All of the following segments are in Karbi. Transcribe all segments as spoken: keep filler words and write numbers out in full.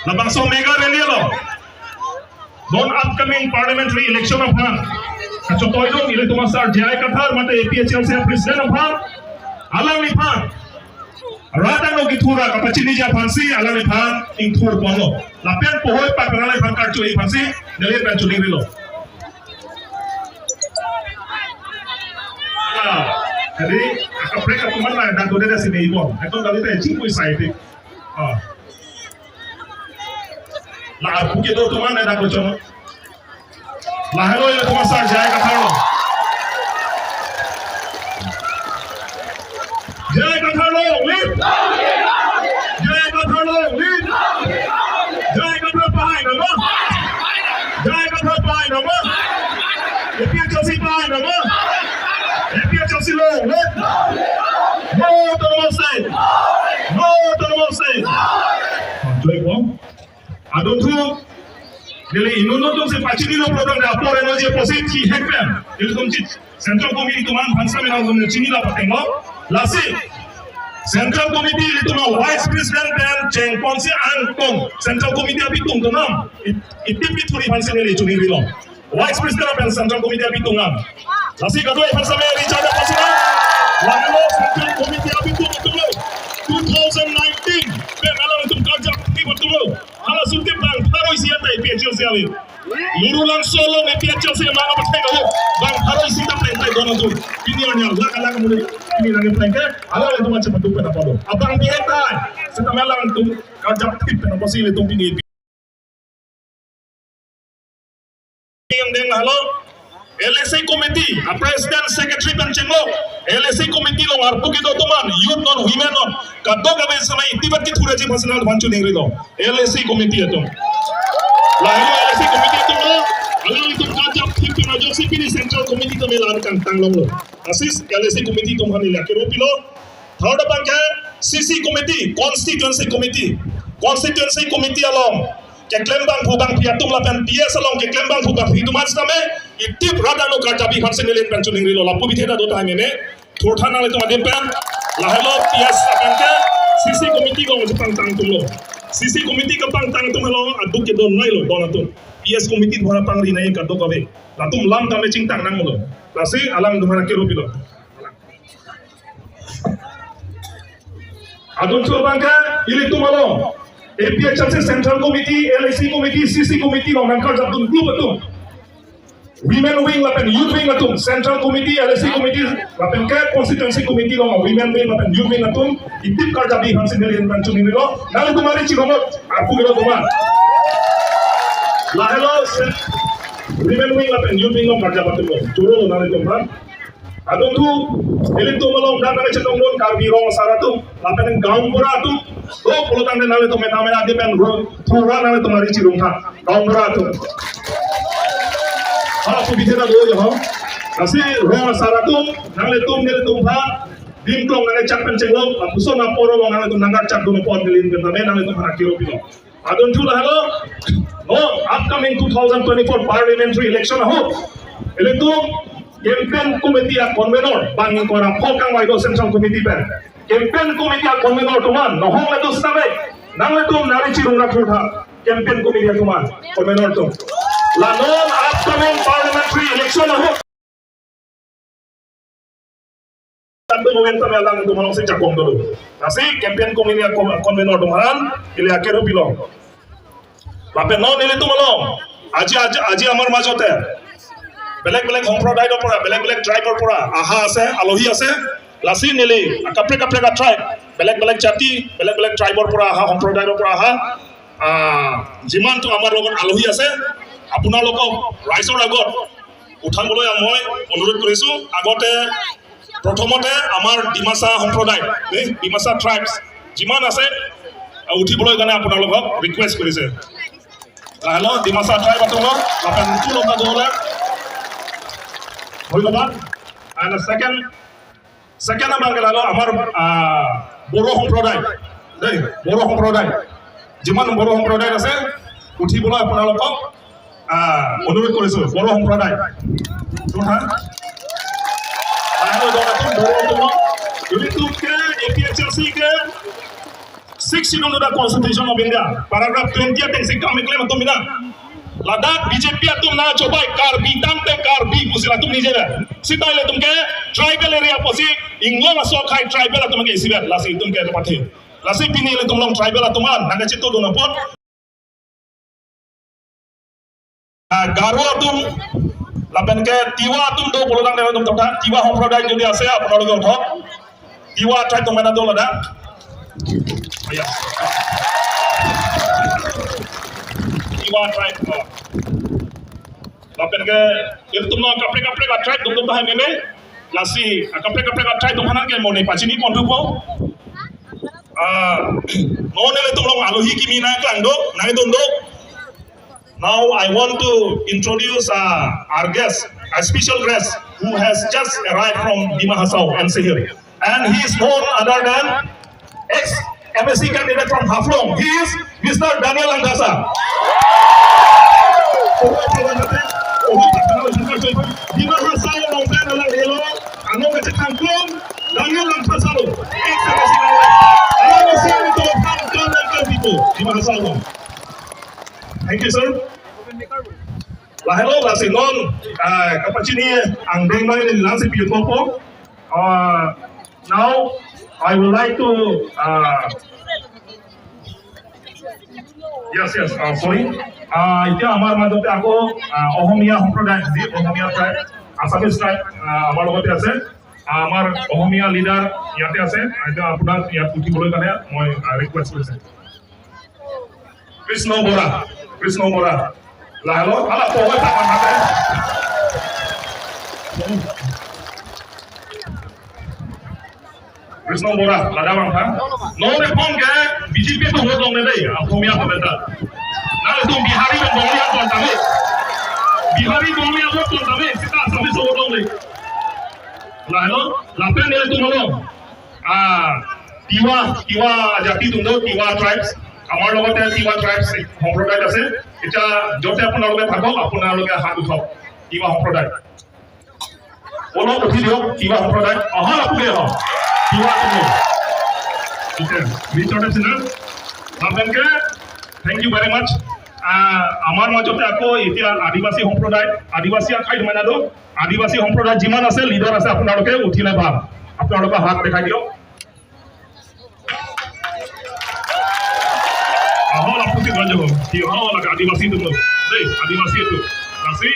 Labangso mega rally lo. Non upcoming parliamentary election aphan kachotoi dun ilitum a sir J I Kathar mate A P H L C president aphan, alangliphan rat angno kethur kapachiniji aphansi alangliphan ingthur ponlo. Lapen pohoi pak alangliphan karcho aphansi neli pen choningrilo. Ah, jadi, akaprek atum an la dak dode si nei bom. Ekdom dali te chingpui sai te. Ah. La arpu kedo atum an dak dochon. Lahelo ilitum a sir J I Kathar lo. J I Kathar long live! J I Kathar long live! J I Kathar pahai nama! J I Kathar pahai nama! A P H L C pahai nama! A P H L C long live! No autonomous state! No autonomous state! Joy Bong. Adunthu, neli inut atum si pachinilo program de apor eno je posit ki hek pen. Ilitum chit Central Committee atum an phansa menang atum chinilo patenglo. Lasi Central Committee ilitum a Vice President pen chengponsi angkong Central Committee abitung atum nam. It-, itip bithuri phansi neli choningrilo. Vice President pen Central Committee abitung an. Lasi kadokave aphan same Richard aphan same. Lahelo Central Committee abitung atum lo. Two thousand nineteen pen alangtum karjap thip atum lo. Hala suti bang pharo isi ata A P H L C ave. Lurulangso along A P H L C amang apa thek aho. Bang pharo isi ta pleng pleng don atum. Pini arni lakh lakh muni. Pini arni pleng ke. Alangtum macam betul pen apa lo. Abang dia tai. Setame alangtum karjap thip pen apotsi ilitum pini yang deng halo L A C committee, a president secretary pen chenglo, L A C committee along arpu kedo atum an, youth non, women non, kadokave same itip bak kethurji aphansi nangphan choningrilo, L A C committee atum. Lahelo L A C committee atum lo, alanglitum karjap thip pen ajoksi pini Central Committee atum elan kangtang longlo. Lasi L A C committee atum aphan neli akero pilo, Third abang ke C C committee, constituency committee. Constituency committee along keklem bangphu bangphi atum lapen P S along keklem bangphu bangphi atum an sitame itip rat angno karjap aphansi neli pen choningrilo lapu bithe ta do tahai mene. Thurthan nanglitum adim pen lahelo P S abang ke C C committee along kepangtang atum lo. C C committee kepangtang atum lo aduk kedo nai lo don atum. P S committee atum aphan pangri nai kadokave. Latum lam tame chingtang nanglo. Lasi alangtum aphan akero pilo. Adunthu abang ke ilitum along A P H L C Central Committee, L A C Committee, C C Committee along nangkarjap dun group atum. Women wing lapen youth wing atum, Central Committee, L A C Committee, lapen ke Constituency Committee along Women wing lapen youth wing atum itip karjap aphansi neli pen choningrilo. Nanglitum ari chiromot arpu kedo atum an. Lahelo se Women wing lapen youth wing along karjap atum lo. Choro lo nanglitum aphan. Adunthu, ilitum along dak nang chetong non Karbi rong asar atum, lapen gaonbura atum, do pulotangte nanglitum mena mena adim pen ro, thura nanglitum ari chirumtha, gaonbura atum. Hala subidhe ta do jo ho. Lasi rong asar atum, nanglitum, nelitum aphan, dim klong nangchak pen chenglong, lapuson apor along nanglitum nangkachak dun apot neli pen nanglitum aphan akero pilo. Adunthu lahelo, no, upcoming two thousand twenty-four parliamentary election ahut, ilitum campaign committee a-convenor, bang ingkoi ra pho kangvai do Central Committee pen. Campaign committee a-convenor atum an, nohong le do sitame, nanglitum nari chirung ra thurtha, campaign committee atum an, convenor atum. La non upcoming parliamentary election ahut, Satu momen tame alangtum along si jakong dolo. Lasi campaign committee a-con-, convenor atum aphan neli akero pilo. Lapen non nelitum along aji, aji, aji amar majote belek belek homprodai apor, belek belek tribe apor aha ase, alohi ase. Lasi neli akaprek kaprek a-tribe, belek belek jati, belek belek tribe apor aha, homprodai apor aha, ah, jiman tu amar logot alohi ase, apuna logot raisor agot উঠাবলৈ মই অনুৰোধ কৰিছো। আগতে প্ৰথমতে আমাৰ ডিমাচা সম্প্ৰদায়, দেই, ডিমাচা ট্ৰাইবছ যিমান আছে, আহ, উঠিবলৈ কাৰণে আপোনালোকক ৰিকুৱেষ্ট কৰিছে। আহ, হেল্ল', ডিমাচা ট্ৰাইব আপোনালোক, আপোনালোক উঠি লওক, ধন্যবাদ। And second, Second abang ke lahelo আমাৰ, আহ, বড়ো সম্প্ৰদায়, দেই, বড়ো সম্প্ৰদায়, যিমান বড়ো সম্প্ৰদায় আছে, উঠিবলৈ আপোনালোকক, আহ, অনুৰোধ কৰিছো, বড়ো সম্প্ৰদায়। উঠা। Lahelo dong atum, Boro atum, ilitum ke A P H L C ke Sixth Schedule to the Constitution of India, paragraph twenty ateng si kam keklem atum bina. Ladak B J P atum nangchobai, Karbi tangte Karbi pusi latum ningje. Seta ilitum ke tribal area pusi inglong aso akhei tribal atum ke isivet, lasi itum ke pathe. Lasi pini ilitum along tribal atum an nangkachetongdun apot. Ah, Garo atum, lapen ke Tiwa atum do pulo tangte atum tokta, Tiwa Hong Prodai jodi ase, apun lo uthok. Tiwa tribe atum mana do ladak? Oh, ya. Tiwa tribe, oh. Lapen ke, ilitum lo kaprek kaprek a tribe atum do bahai meme. Lasi, ah, kaprek kaprek a tribe atum aphan ke mo ne pachini pon thupo. Ah, mo ne ilitum along alohi kimi nangklang do, nangdun do. Now I want to introduce, uh, our guest, a special guest who has just arrived from Dima Hasao, N C Hills. And he is none other than ex M A C candidate from Haflong. He is Mister Daniel Langthasa. Dima Hasao along pen alanglelo, ano kachetongdun, Daniel Langthasa lo, ex M A C candidate. Alanglelo, Dima Hasao along. Thank you, sir. Lahelo, lasi non, ah, kapachini angdeng mai ni langsi pi topo. Ah, now, I would like to, ah, yes, yes, ah, sorry. Ah, এতিয়া আমাৰ মাজতে আকৌ, ah, অসমীয়া সম্প্ৰদায়, যি Asamiya tribe, Assamese tribe, ah, আমাৰ লগতে আছে। Ah, আমাৰ অসমীয়া leader ইয়াতে আছে। এতিয়া আপোনাক ইয়াত উঠিবলৈ কাৰণে মই, ah, request কৰিছোঁ। Krishna Bora, Krishna Bora. Lahelo, hala po ta kan hate. Krishna Bora, ladak vangtha. Non ne pon ke B J P atum vote longle dei, Asomia atum ta. Nangtum Bihari pen Bongali atum vote longle. Bihari Bongali atum vote longle, seta Assamese vote longle. Lahelo, lapen ilitum along. Ah, Tiwa, Tiwa jati atum do, Tiwa tribes. আমাৰ লগতে Tiwa tribes সম্প্ৰদায় আছে। এতিয়া য'তে আপোনালোকে থাকক, আপোনালোকে হাত উঠাওক। Tiwa সম্প্ৰদায়। অলপ উঠি দিয়ক, Tiwa সম্প্ৰদায়। অহা আপোনালোকে আহক। Tiwa তুমি। Okay, Mister Debsina, আপোনালোকে, thank you very much। আহ, আমাৰ মাজতে আকৌ এতিয়া আদিবাসী সম্প্ৰদায়, আদিবাসী আখাই মানে তো, আদিবাসী সম্প্ৰদায় যিমান আছে, leader আছে, আপোনালোকে উঠিলে ভাল। আপোনালোকৰ হাত দেখাই দিয়ক। Ahok, lapusi banyak, oh. Di, oh, lagi Adivasi atum lo. Dei, Adivasi atum. Lasi,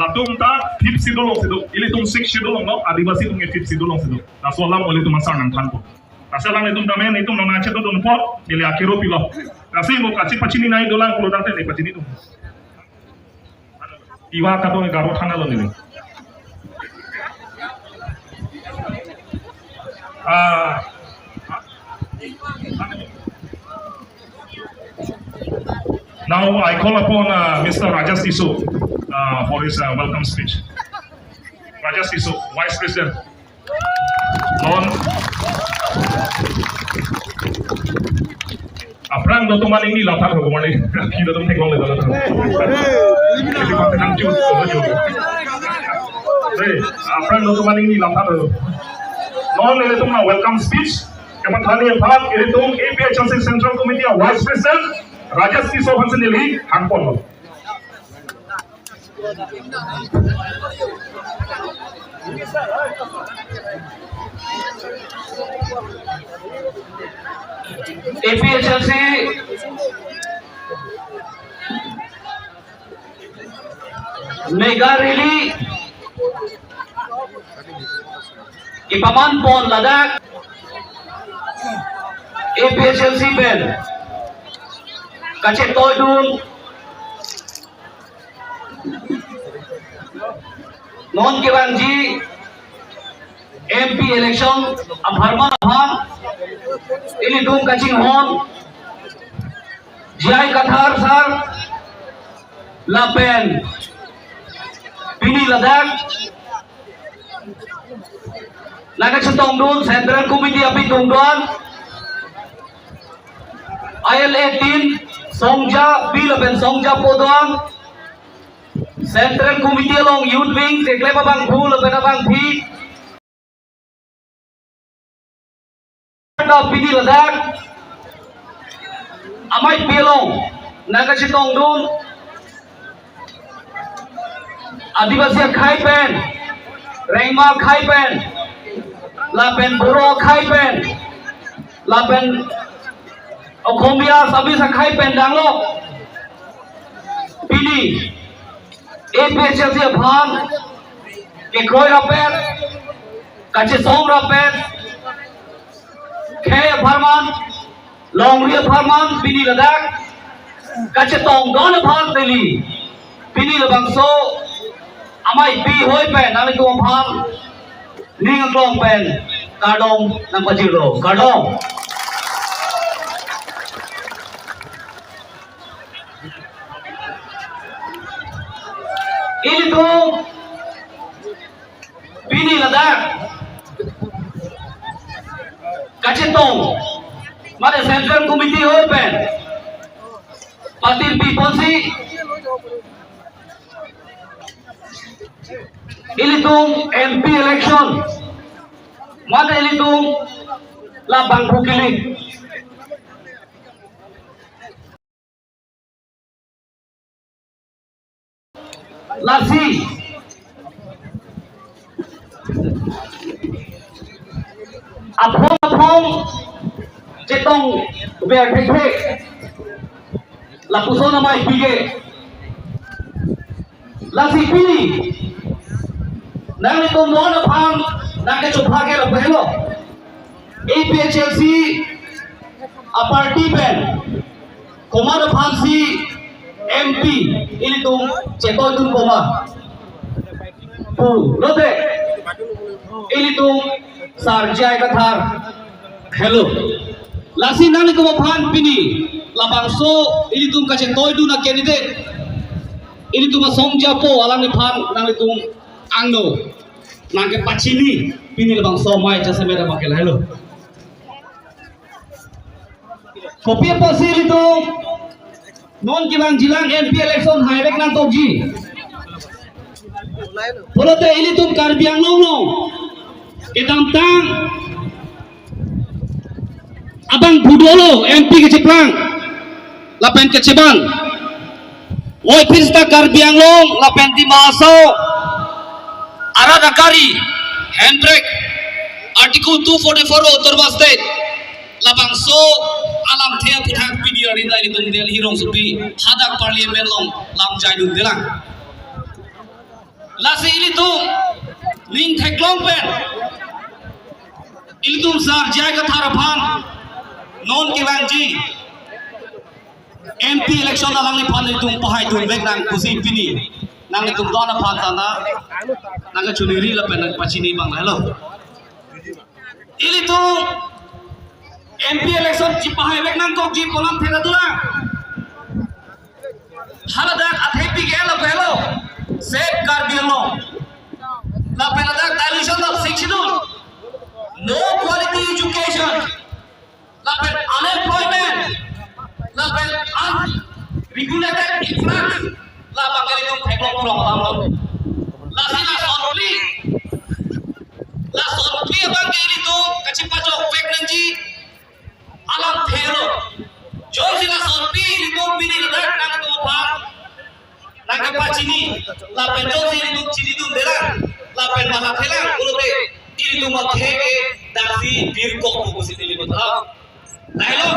latum ta fifth schedule alongsi do. Ilitum sixth schedule along lo, Adivasi atum ke fifth schedule alongsi do. Laso alam ilitum asar nangthanpo. Laso alam ilitum tame, ilitum nangchetongdun apot, neli akero pilo. Lasi mo kachi pachini nangji dolang pulo tangte ne pachini tum. Tiwa kadokave Garo thana lo neli. Ah, now I call upon, uh, Mister Rajesh Tisso, uh, for his, uh, welcome speech. Rajesh Tisso, Vice President. Non. Aphrang dotum aning ni laphan ho kemane. Ki dotum theklongle dotum. Isi pate nangchun ko jo. Dei, aphrang dotum aning ni laphan ho. Non ilitum a welcome speech kepathanji aphan ilitum A P H L C Central Committee a Vice President Rajesh Tisso aphansi neli hangponlo. A P H L C mega rally kepamanpon ladak A P H L C pen kachetongdun non kevangji M P election apharman aphan ilitum kachinghon J I Kathar sir lapen pini ladak nangkachetongdun Central Committee api tungdon I L A tin Songja Pi lapen Songja Po don. Central Committee along Youth Wing keklem abangphu lapen abangpi. Pini ladak Amei P along nangkachetongdun Adivasi akhei pen, Rengma akhei pen, lapen Boro akhei pen, lapen Okhomia Assamese akhei pen danglo. Pini A P H L C aphan kekroi rapet, kachesong rapet, khei apharman, longri apharman pini ladak kachetongdun aphan neli pini labangso Amei P ahoi pen nanglitum aphan ning aklong pen kardom nangpajirlo. Kardom. Ilitum pini ladak kachetong, mate Central Committee ahoi pen patirpi ponsi ilitum M P election, mate ilitum labang bukili. Lasi aphong aphong chetongver thekthe, lapuson Amei P ke. Lasi pini nanglitum don aphan nangkechopha ke lapu helo. A P H L C aparty pen komat aphansi M P ilitum chetoidun koma pu lote ilitum Sar J I Kathar helo. Lasi nanglitum aphan pini labangso ilitum kachetoidun a-candidate, ilitum asong japo alangliphan nanglitum angno nangkepachini pini labangso amei jasemet abang ke lahelo. Kopi apotsi ilitum non kevangjilang M P election haivek nangtokji? Pulote ilitum Karbi Anglong along kedamtang abang pu dolo M P kacheplang lapen kachebang. Oi, pista Karbi Anglong lapen Dima Hasao arat agari, handbrake, Article two forty-four Autonomous State, labangso alamthe aphuthak pini arni ta ilitum Delhi rongsopi hadak Parliament along lam jaidundelang. Lasi ilitum ning theklong pen ilitum Sar J I Kathar aphan non kevangji M P election alangliphan ilitum pahaidunvek nang pusi pini nanglitum don aphan ta nangkachoningri lapen nangpachini abang lahelo. Ilitum M P election chipahaivek nangtokji pu alamthe ta dolang. Haladak athepi ke lapu helo, Save Karbi Anglong. Lapen ladak dilution of Sixth Schedule, no quality education, lapen unemployment, lapen unregulated influx, labang ke ilitum theklong pulong abang lo. Lasi lason phli, lason phli abang ke ilitum kachipajokvek nangji alamthe lo. Jongsi lason phli ilitum pini ladak nangtum aphan nangkepachini, lapen jongsi ilitum chinidundelang lapen mathathelang pulote ilitum akhei ke daksi birkok pu pusi ilitum tha. Lahelo,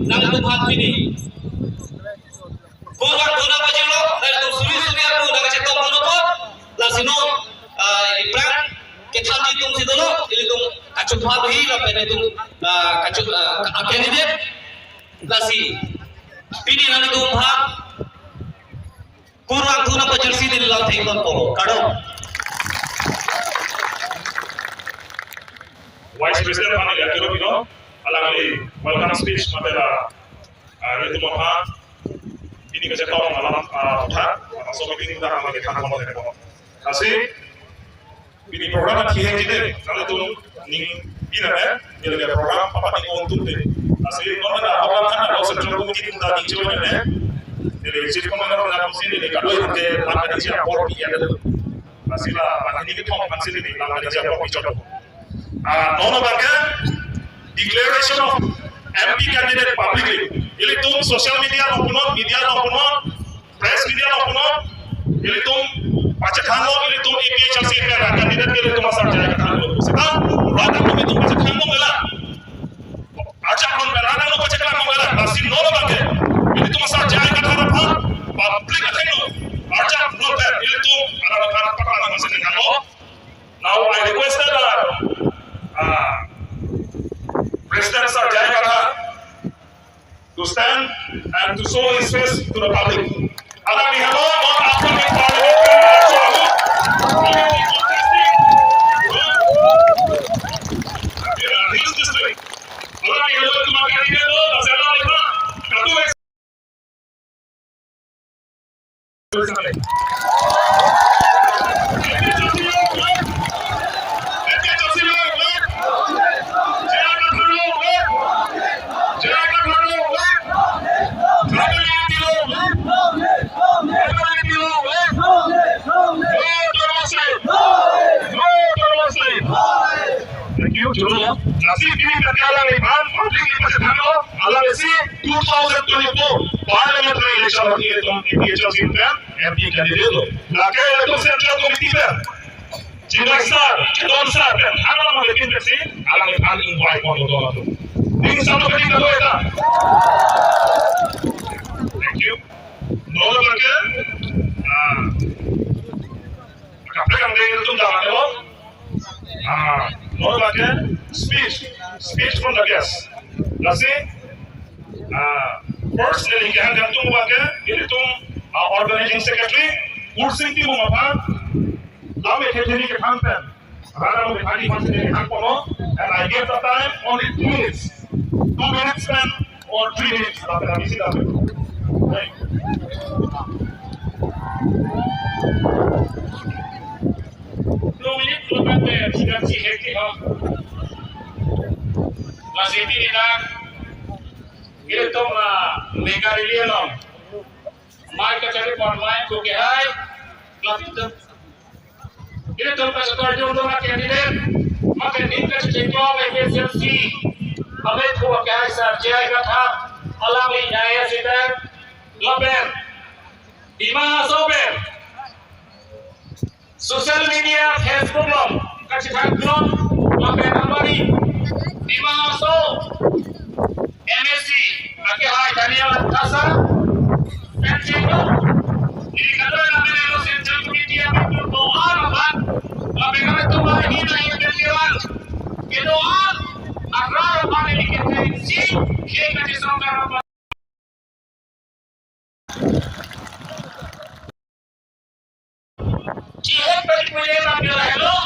nangtum aphan pini kurvangthu nangpajirlo, nangtum suri suri arpu nangkachetongdun apot, lasi non, ah, iphrang kethanji atumsi dolo, ilitum kachopha dohi lapen ilitum, ah, kacho-, ah, a-candidate, lasi pini nangtum aphan kurvangthu nangpajirsi neli lamthe ington polo. Kardom. Vice President aphan neli akero pilo, alangli welcome speech mate la, ah, ilitum aphan pini kachetong alam, ah, aphuthak, ah, so meeting ta alangli kethan pon thepo. Lasi pini program athihek jide, nanglitum ning bina ne, neli ke program papaning ongtum de. Lasi non na program kan na Central Committee atum ta ning chewa ne. Neli Chief Commander na pusi neli kadoi ke pan ka ningje apor pi ya de. Lasi la pan neli kethom pan si neli lam ka ningje apor pi chot. Ah, non abang ke declaration of M P candidate publicly. Ilitum social media along punon, media along punon, press media along punon, ilitum pachethanglo, ilitum A P H L C pen candidate ke ilitum asar J I Kathar lo. Seta, rat atum ilitum pachethanglo mela. Ajak non pen rat atum pachethanglo mela. Lasi non abang ke, ilitum asar J I Kathar aphan, public athengno, ajak non pen ilitum arat aphan patang masih dengan lo. Now I requested our, uh, President Sir J I Kathar to stand and to show his face to the public. Alangli helo non upcoming parliamentary election along. Hills District. Alangli helo itum a-candidate lo, lasi alangli aphan katu Thank you, Juro. Lasi pini pen ke alangliphan, public liphan si thanlo, alangli si two thousand twenty-four parliamentary election along ilitum A P H L C pen M P candidate lo. Lake ilitum Central Committee pen Jindal sir, Chedon sir pen, alang alang pen si, alangliphan invite pon do atum. Ning salo pen ning kado eta. Thank you. Non abang ke, ah, kaprek angdeng ilitum dam ane lo. Ah, non abang ke speech, speech from the guest. Lasi, ah, first neli kehang kangtung abang ke, ilitum, ah, organizing secretary, Kursing Timung aphan, lam ekhe theni kethan pen, rat atum ekhe theni pen si neli kehang ponlo, and I give the time only two minutes. Two minutes pen or three minutes, lapen abisi lapen. Two minutes lo kan de, sidan si hekti ho. Lasi pini nang, ilitum, ah, mega rally along. Mai kachari pon mai ko ke hai. Lasi tum. Ilitum kachetor jong dona candidate, maka ning kachechengklong A P H L C, amethu ke hai Sir J I Kathar, alangli nyaya sita, lapen, Dima Hasao pen, social media, Facebook along, kachethang klong, lapen abang ke, Dima Hasao, M A C, ake hai Daniel Langthasa, pen chenglo, neli kadoi lapen eno Central Committee apitu do-an aphan, lapen kami tu mari na yang kekiran, kedo-an, akra aphan neli ketengsi, ke kami songkar aphan. Jihad bagi punya lampion lain lo,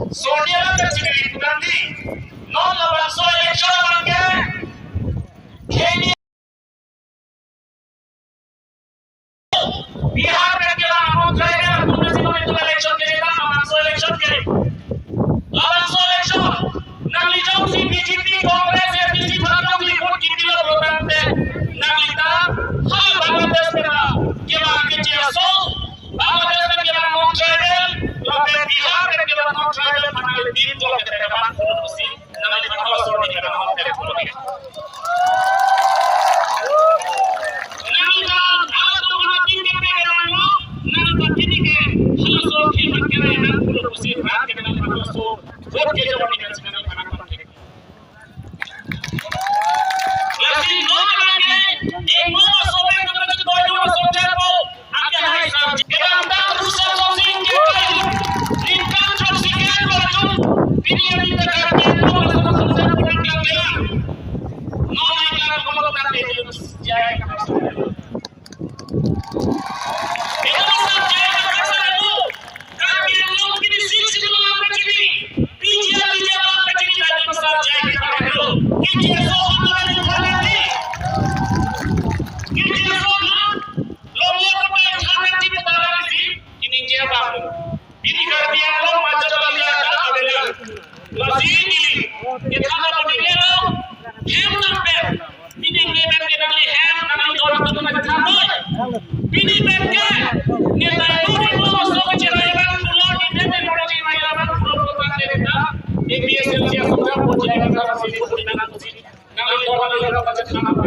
soalnya kan terjadi di Bugandi. Non labangso election abang ke, kini Bihar pen kelang non-tribal atum pensi non itum election ke, labangso election ke. Labangso election, nangli jongsi B J P, Congress, A D C aphan nangli vote kipilo pulotangte, nangli ta, ha Bangladesh pen kelang keche aso, Bangladesh pen kelang non-tribal, lapen Bihar pen kelang non-tribal aphan nangli din ko ketepan pusi, nangli aphan halaso arni kelang non-tribal pulo. Nangli ta, halaso arni kelang non, nangli ta pini ke, halaso arni kelang non pulo pusi, rat ke nangli aphan halaso, vote ke jawab ni kan si nangli aphan. Lasi non abang ke, emo sobe ke betul boy dua soja po, ake hai sam. Kedam dam rusa losing ke kai, lingkang chok si ke lojung, pini ini tak ada ke, dua soja pulang ke kelang. Non ai kelang kalau tak ada, jai. Pini Karbi Anglong macet lagi ada available. Lasi ini, kita dapat ini lo, hem nampen. Pini ini pen kita lihat, kami orang tu macam apa? Pini pen ke, ini tayo ni lo, so kecil aja kan, pulau ini pen orang kecil aja kan, pulau pulau kan kita, A P H L C yang sudah buat jalan sama sini, sini, sini. Nangli orang lagi dapat cakap apa?